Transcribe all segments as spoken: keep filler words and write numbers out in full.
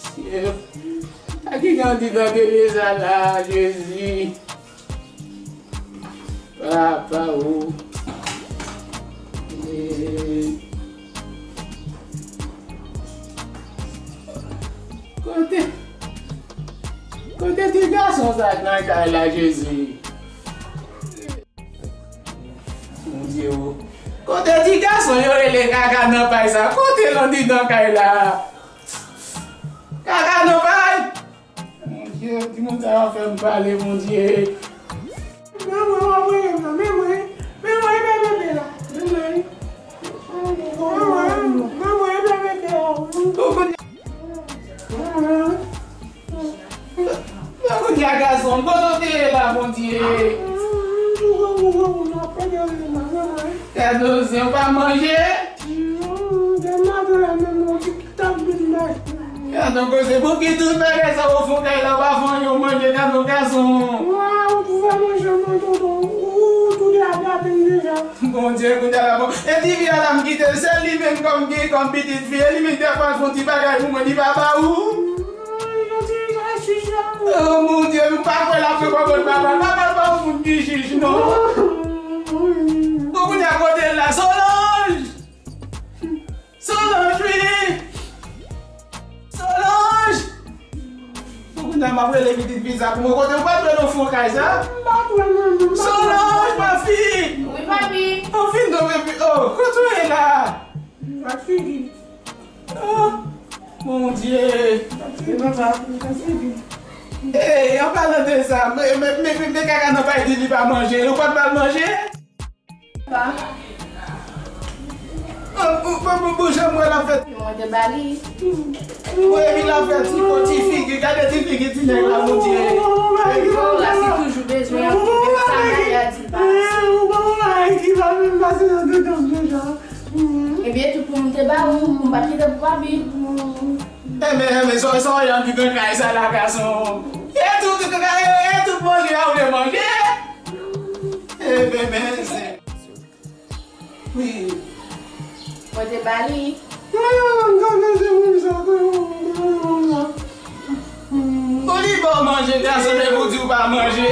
Seyè, sa ki gen andidan tele sa la, Jezi? Papa o. Kote, kote ti gason sa k nan kay la, Jezi? Bondye o. Kote ti gason yo rele Kaka nan pay sa? Kote l andidan kay la? Kaka nan pay! Bondye, timoun sa yo fè m pale, Bondye. Men mwen, w ap rele m nan, men mwen, men mwen, men bebe la, men mwen. Men mwen, men mwen, men bebe la. Ou konn Mwen konn ya gason, kote w te ye la, Bondye? Gade w zen, w pa manje? Gade w koze, pou ki tout bagay sa ou fè kay la, w pa fè anyen, w manje, gade w gason. Bondye, kounye a la, bon. E ti fi a la, m kite l, se li menm kòm gen, kòm pitit fi, e li menm ki te ap fè yon ti bagay pou mwen, li pa ba ou? Oh, Bondye, m pa kwè l ap fè kòb papa. Papa pa yon moun ki jij, non. Bon, kounye a kote l la, Solange! Solange, wi! Solange! Bon, kounye a m ap rele pitit fi sa pou mwen, kote ou pa t wè nan fon kay sa? Solange, ma fille! Wi, papi. Anfin, non, bebe. Oh, kote ou ye la? Oh, Bondye. Hey, an palan de sa, men, men, men, men, men Kaka nan pay di li pa manje. Ou pa t ba l manje? Pa. Oh, oh, oh, oh, bon, jan mwen la fèt. Mwen te ba li. Mwen epi la fèt ti po ti figi, gade ti figi ti nèg la, Bondye. Oh, la si toujou bezwen yon ti sa, Maria di l pa ase. Ebyen, tout pou m te ba ou, pou m pa t kite pou papi. Enben, enben, sa, sa w andidan kay sa la, gason. E tout, e tout manje a ou te manje. Enben, men, se. Wi. Mwen te ba li. Bon, li ba w manje, gason, men pou di w pa manje.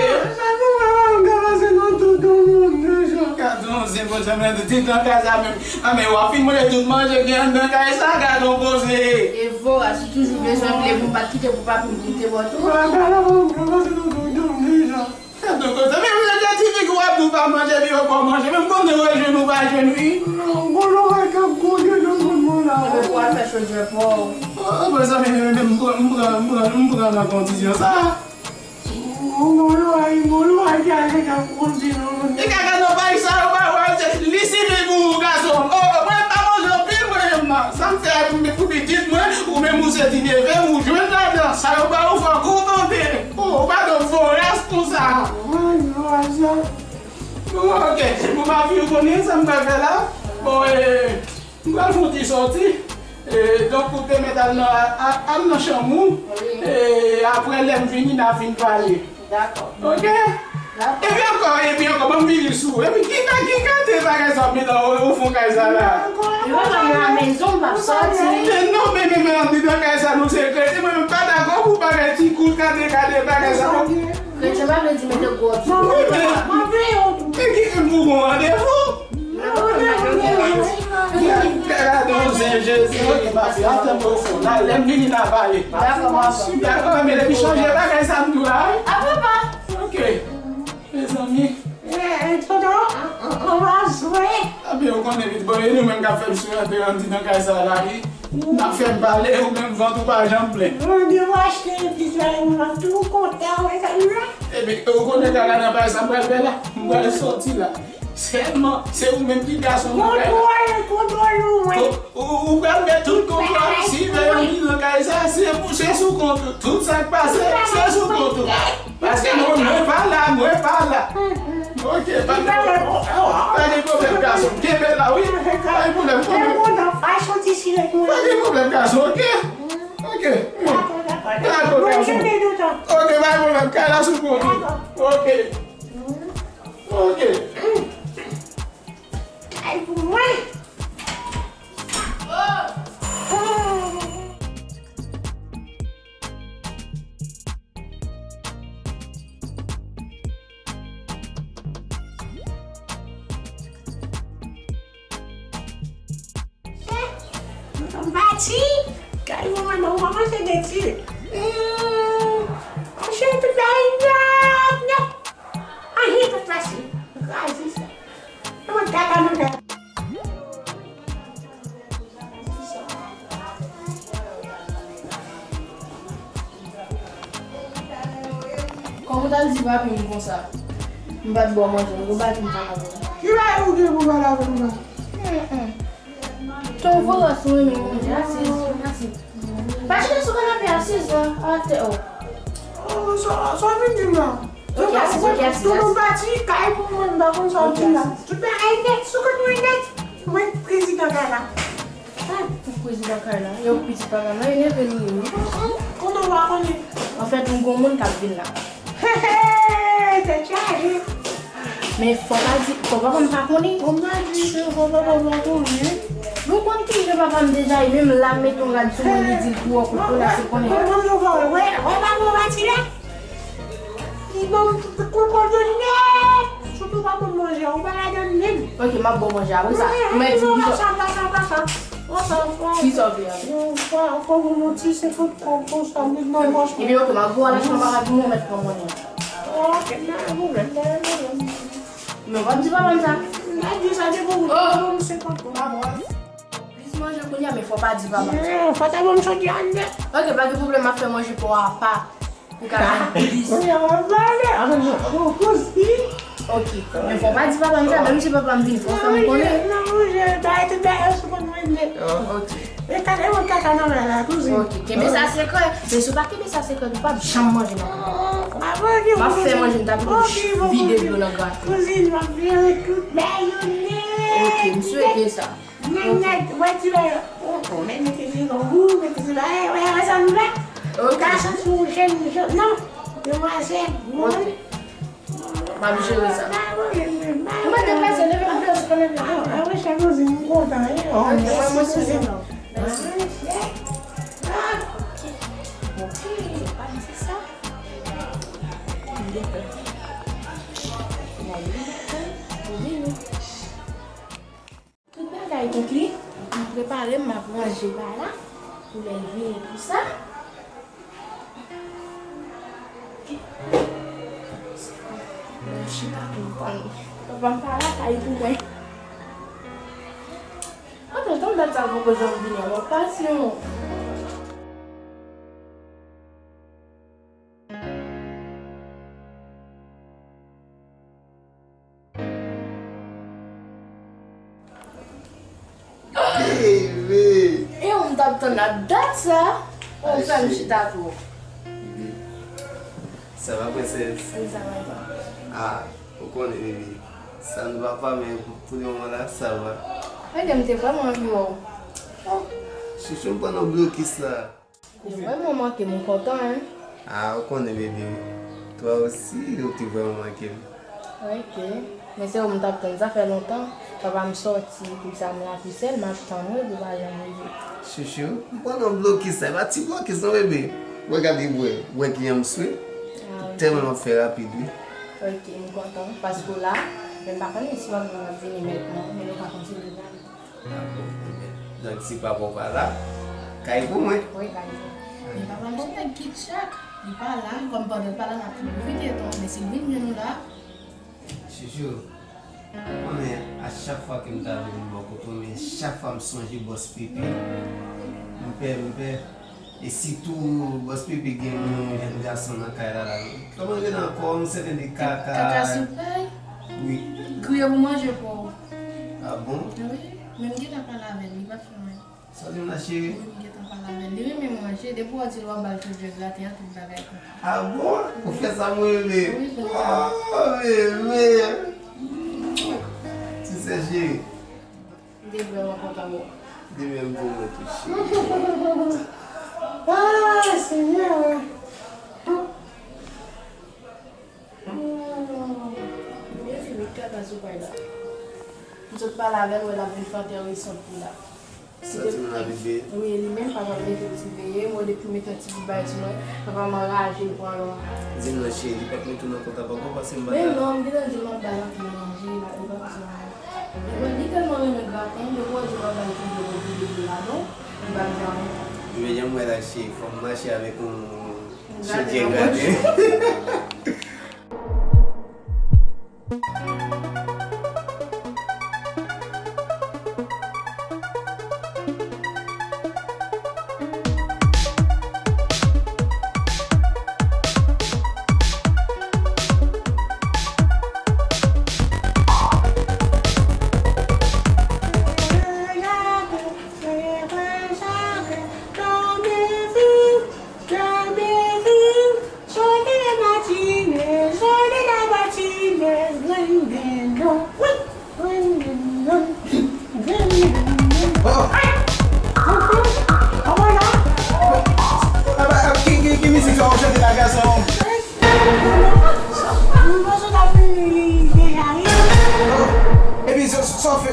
Gad yon zen, bon, jan mwen di nan kay sa menm. A, men w ap fin manje tout manje ki anndan kay sa, gad yon koze. Evo, a si toujou bezwen ble pou m pa t kite pou papi m kite bò tou. Gad yon koze, men mwen gen ti fi ki w ap di w pa manje, epi yo ba w manje, men m konnen w jwenn ou pa jwenn, wi. Golo wè k ap gwo dedan moun mwen la. Epi pou al fè chodyè pa w. Oh, mezanmi, men, men, m pran, m pran, m pran, m pran nan kondisyon sa. Molo ay, molo ay, gade k ap konte nan moun. E kaka nan bay sa yo, ba, ba, se, li sibi pou ou, gason. Oh, mwen pa manje anpil, mwen, sa m fè pou, pou pitit mwen, ou menm ou se ti neve, ou jwenn ladan. Sa yo ba ou, fòk ou tande. Oh, ou pa t fò ras pou sa. Mwen, mwen, sa. Bon, ok. Bon, ma fi, ou konnen sa m pral fè la? Bon, e, m pral fè yon ti sòti. E, donk, ou te mèt al nan, a, a, al nan chanm ou. Wi. E, apre, lè m vini, n a vin pale. Dakò. Ok? Dakò. Epi ankò, epi ankò, ban m vini sou ou. Epi ki ka, ki kalite bagay sa w met nan o, o fon kay sa la? Yo pa nan mezon, m p ap sòti. Men non, men, men, men, anndan kay sa, nou se kretyen, mwen menm pa dakò pou bagay ti kout, kade, kade bagay sa. Kretyen pa vle di mete gwo ti. Wi, men, men ki, m pou gon randevou? Gade yon zen Jezi, ok, ma fi, antre mwen o fon. La, lè m vini, n a pale. Dakò, ma fi. Dakò, men depi chanje bagay sa m di w la, wi. A, papa. Ok. Mezanmi. Eh, eh, tonton, on, on va jouer. A, men ou konnen vit, bon, e nou menm k ap fè m sou antre anndan kay sa la, wi. N ap fè m pale, ou menm vant ou pa janm plen. Mwen devan achte yon ti sa, mwen ap tou kontan, wè sa nou la. Ebyen, ou konnen kaka nan bagay sa m pral fè la? M pral sòti la. Sèlman, se ou menm ki gason nan kay la. Kontwòl, kontwòl ou, wi. Ou, ou, ou pral met tout kontwòl, si vè yon li nan kay sa, se pou, se sou kont ou. Tout sa k pase, se sou kont ou. Paske mwen, mwen pa la, mwen pa la. Ok, pa gen pwoblèm. Pa gen pwoblèm, gason. Kenbe la, wi. Pa gen pwoblèm, kenbe. Pa gen pwoblèm, gason, ok? Ok. Dakò, gason. Ok, pa gen pwoblèm. Kay la sou kont ou. Ok. Ok. Ay, pou mwen. Ou t al di papi m konsa. M pa t ba w manje, m gon bagay pou m pale avè w. Ki bagay ou gen pou pale avè m la? Hum, hum. Ton volas ou renmen manje, asiz, asiz. Pa chita sou kanape, asiz la, atè, oh. Oh, sa, sa w vin di m la? Ok, asiz, ok, asiz, asiz. Tonton pati, kay pou mwen, m pa konn sa w di la. Tout bagay nèt, sou kont mwen nèt. Mwen prezidan kay la. Ah, ou prezidan kay la. Yo, pitit papa m la, enève li ye, wi. Konnen w pa konnen. Anfèt, m gon moun k ap vin la. Hey, hey, tèt chaje. Men fò pa di, fò papa m pa konnen. Fò pa di, fò papa m pa konnen. Nou konn kijan papa m deja ye, menm la m mete yon rad sou mwen, li di l twò kout, pou l ap konnen. Kòman yo fè wè, wè papa w pati la? Li ban m tout kout kòdonè. Sitou pa ban m manje, ou pa ladan menm. Ok, m ap ba w manje apre sa. Mwen di, pasa, pasa, pasa. Pasa, pasa. Kisa w vle a? Yo, fò, fò m yon ti senkant kòb konsa, m nan pòch mwen. Ebyen, ok, m ap ba w al achte yon bagay pou mwen, mèt pran mwen. Ok, pa gen pwoblèm, pa gen pwoblèm. Men w p ap di papa m sa. M ap di sa depi ou ban m senkant kòb. Plis manje kounye a, men fò w pa di papa m sa. Non, fò w ta ban m chòdye a nèt. Ok, pa gen pwoblèm, m ap fè manje pou w apa. Ou ka fè plis. Kounye a w ap pale. Ah, non, non, kouzin. Ok. Men fò w pa di papa m sa, menm si papa m vini, fò w fè m konnen. Nan manje, bay tout bagay sou kont mwen nèt. Oh, ok. E kaka, e mwen kaka nan men la, kouzin. Ok, kenbe sa sekrè. Men si w pa kenbe sa sekrè, ou p ap janm manje nan kaka. M ap fè manje, m ta pito vide dlo nan graten. Kouzin, m ap jere tout bagay yo nèt. Ok, m swete sa. Nèt, nèt, wè ti bagay yo. Oh, oh, men mete se grangou, mete se bagay, wè, wè sa nou la. Ok. Gason sou jèn, jèn, non. Demwazèl, bon. Ok. M ap jere sa. Ou mete prese, leve m prese kanmenm. Ah, ah, wi, chak jou, m kontan, wi. Oh, mèsi, kouzin. Mèsi. Ah, ok. Ok, pa di sa. Tout bagay konkli, m prepare m, m ap ranje pa la pou lè l vini tou sa. Mwen chita pou m tann. Papa m pa lakay pou mwen. Anpil tan dat sa poko janm vini, mwen pasyon. Bebe! E ou m t ap tann la dat sa? Ou fè m chita twòp. Bebe. Sa va, prensès? Wi, sa va, e ou? Ah, ou konnen, bebe. Sa nou pa pa, men pou le moman la, sa va. Mwen menm, m te vrèman anvi wè w. Oh, chouchou, m pran nan blokis la. Ou vrèman manke m, ou kontan, en? Ah, ou konnen, bebe. Twa osi, ou te vrèman manke m. Ok. Men se ou m t ap tann, sa fè lontan. Papa m sòti, pou sa m la pi sèl, m ap tann ou, epi ou pa janm rive. Chouchou, m pran nan blokis la, e pa ti blokis non, bebe. Wè gade, wè, wè kijan m swe. Ah, ok. Tèlman m ap fè rapid, wi. Ok, m kontan, paske w la, men m pa konnen si papa m ap vini mentnan, men nou ka kontinye pale. Ah bon, ebyen, donk si papa w pa la, kay pou mwen. Wi, kay pou mwen. Men papa m se nèg ki tchak, li pa la, kòm pandan l pa la, n ap pwofite tan, men si l vin jwenn nou la. Chouchou, ou konnen a chak fwa ke m ta vin bò kote w, men chak fwa m sonje bòs Pipi, m pè, m pè. E sitou, bòs Pipi gen yon jèn gason nan kay la, la. Kòman l rele ankò? M sèten de Kaka. Kaka Soupay? Wi. Kriye pou manje pou ou. Ah bon? Wi. Men m gentan pale avè l, li pa t fè anyen. Sa w di m la, cheri? Wi, m gentan pale avè l. Li renmen manje. Depi w di l w ap ba l tou vye graten an, tout bagay kontan. Ah bon? Ou fè sa m rele. Wi, kontan. Oh, bebe. Ti sè cheri. M te vrèman kontan wè w. De menm pou mwen tou, cheri. Ah, Senyè, wi. Mezanmi, kaka sou pay la. M sot pale avè l, wè l ap vin fè entèresan pou la. Sa timoun ap viv? Wi, li menm, papa m mete l siveye. Mwen, depi m mete yon ti bout bagay sou mwen, papa m anraje, l pran lò. Di m non, cheri, li pa t mete w nan kontak ankò, paske m pa ta. Men non, m gentan di l m ap ba l anpil manje, li pa, li pa bezwen anyen. Li tèlman renmen graten, depi w di l w ap ba l tou dlo, tou dlo la, non, li pa bezwen anyen. Men jan m wè la, cheri, fò m mache avèk yon Chedye gade.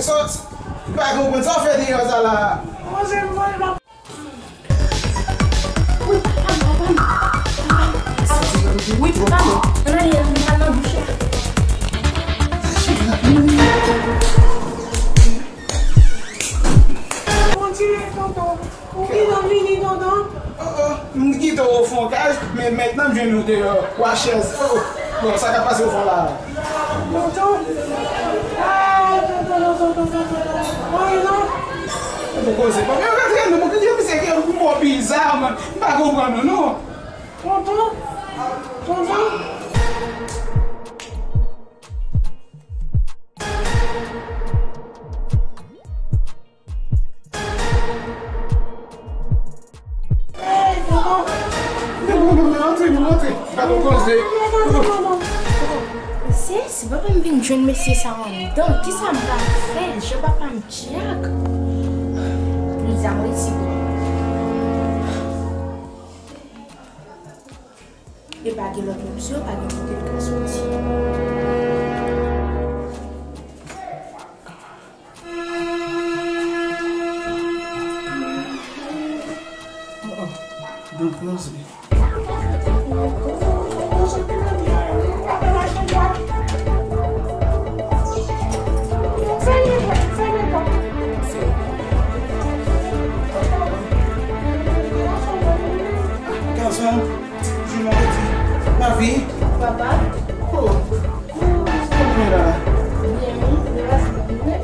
Sòti. M pa konprann sa w fè deyò sa la. Wi, papa m, papa m. Papa m. Wi, papa m. Ann ale, ann al nan douch la. Kontinye, tonton. Ou gentan vini, tonton? Oh, oh, m kite w ofon kay, men mentnan m jwenn ou deyò, wa chèz. Oh, oh. Bon, sa k ap pase ofon la? Tonton? Ah, tonton, non, tonton, tonton, tonton. Mwen non. Ou koze. Bon, men rantre non, men kote misye gen yon mo biza, man. M pa konprann ou, non. Tonton? Tonton? Mesye, si papa m vin jwenn mesye sa anndan, kisa m pral fè? Jan papa m dyak. Plizyè mwen resi. E pa gen lòt opsyon, pa gen kote l ka soti. Donk, non, se Gason, jounen jodi, lavi. Papa. Oh, kòman w ye la? Byen, wi. Gracias.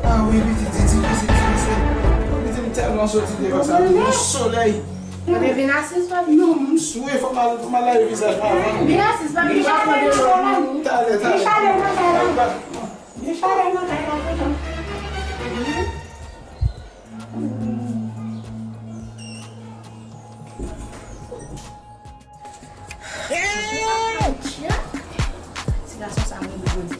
Ah wi, pitit, difisil, difisil. Pitit, m tèlman soti deyò sa, yon solèy. Mwen te vin asiz, papi. Non, m swe, fò m al, fò m al lave vizaj mwen avan. Vin asiz, papi. Talè, talè. Gen chalè nan kay la. Gen chalè nan kay la, tonton. Ti gason sa mwen bezwen di.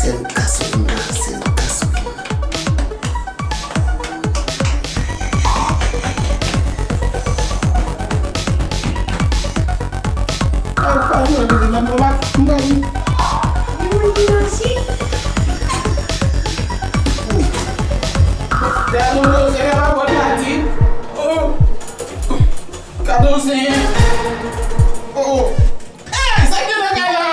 Sèl gason ki nan, sèl gason ki nan. Al pa nan li, nan mwen pa, mwen pa. Mwen ki nan si. Dèyè mwen, mwen, se la pa bò la di. Oh. Gade w, se. Oh. Eh, sa ki nan kay la?